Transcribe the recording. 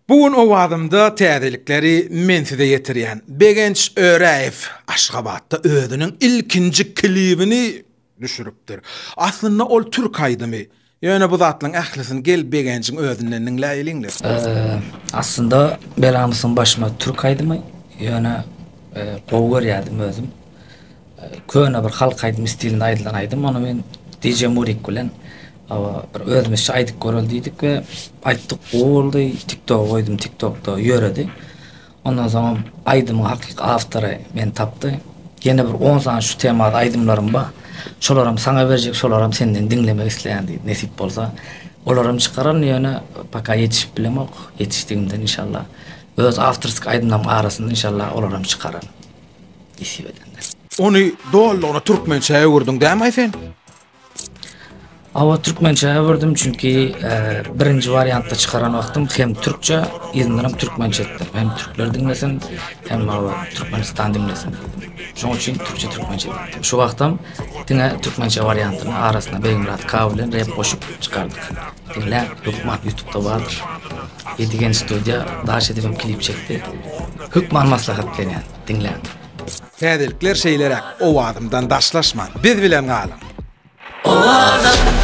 Bu gün Owazymda täzelikleri men size ýetirýän. Begenç Öräýew Aşgabatda özüniň ilkinji klibini düşüripdir. Aslynda ol türk aýdymy. Ýöne bu zatlaryň ählisini gel Begenjiň özünden diňläýeliňle. Aslynda Belamysyň başyma türk aýdymy, ýöne gowy görýärdim özüm. Köne bir halk aýdymy stilinde aýdylan aýdym. Ony men DJ Murik bilen Hawa, bir özümizçe aýdyp göreli diýdik we aýtdyk, gowy boldy. TikToka goýdum, TikTokda ýöredi. Ondan soňam aýdymyň hakyky awtory meni tapdy. Ýene bir on sany şu temada aýdymlarym bar. Şolaram saňa berjek, şolaram senden diňlemek isleýän diýdi. Nesip bolsa, olaram çykararyn, ýöne poka ýetişip bilemok. Ýetişdigimden inşallah öz awtorskiý aýdymlarymyň arasynda inşallah olaram çykararyn. Nesip edende. Ony dolulygyna türkmençä öwürdiň dämaý sen? Hawa türkmençä öwürdim çünki birinji wariantda çykaran wagtym hem türkçe yzyndanam türkmençe etdim. Hem türkler diňlesin hem hawa Türkmenistan diňlesin diýdim. Şoň üçin türkçe türkmençe etdim. Şu wagtam diňe türkmençe wariantyny arasyna Begmyrat K bilen rep goşup çykardyk. Diňläň hökman ýutubda bardyr. Ýedigen studiýa daş edibem klip çekdi. Hökman maslahat berýän diňläň. Täzelikler şeýleräk Owazymdan daşlaşman biz bilen galyň. Owazym.